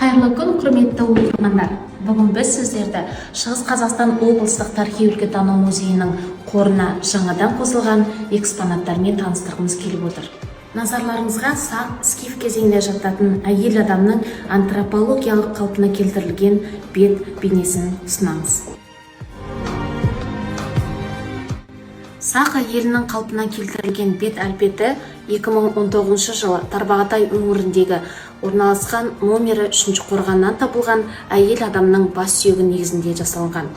Қайырлы күн, құрметті оқырмандар! Бүгін біз сіздерді Шығыс Қазақстан облыстық тарихи өлкетану музейінің қорына жаңадан қосылған экспонаттармен таныстырғымыз келіп отыр. Назарларыңызға сақ, скиф кезеңіне жататын әйел адамның антропологиялық қалпына келтірілген бет бейнесін ұсынамыз. Сақ әйелінің қалпына келтірілген бет әлпеті 2019 жылы Тарбағатай өңіріндегі орналасқан номері 3 қорғаннан табылған әйел адамның бас сүйегі негізінде жасалған.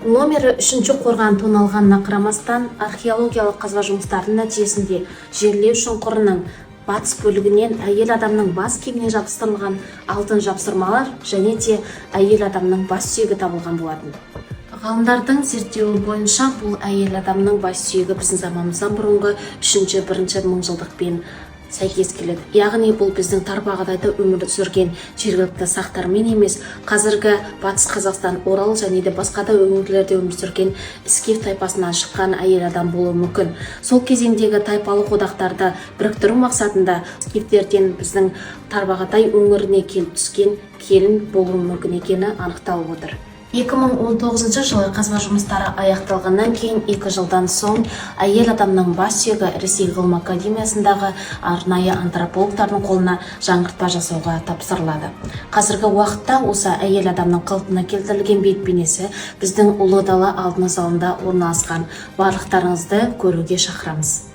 Номері 3 қорған тоналғанына қарамастан, археологиялық қазба жұмыстарының нәтижесінде жерлеу шұңқырының батыс бөлігінен әйел адамның бас киіміне жабыстырылған алтын жапсырмалар және де әйел адамның бас сүйегі табылған болатын. Ғалымдардың зерттеуі бойынша, бұл әйел адамның бас сүйегі біздің заманымыздан бұрынғы 3-1 мыңжылдықпен сәйкес келеді. Яғни бұл біздің Тарбағатайда өмір сүрген жергілікті сақтармен емес, қазіргі Батыс Қазақстан, Орал және де басқа да өңірлерде өмір сүрген скиф тайпасынан шыққан әйел адам болуы мүмкін. Сол кезеңдегі тайпалық одақтарды біріктіру мақсатында скифтерден біздің Тарбағатай өңіріне келіп түскен келін болуы мүмкін екені анықталып отыр. 2019 жылы қазба жұмыстары аяқталғаннан кейін 2 жылдан соң әйел адамның бас сүйегі Ресей ғылым академиясындағы арнайы антропологтардың қолына жаңғыртпа жасауға тапсырылады. Қазіргі уақытта осы әйел адамның қалпына келтірілген бет бейнесі біздің Ұлы дала алтын залында орналасқан. Барлықтарыңызды көруге шақырамыз.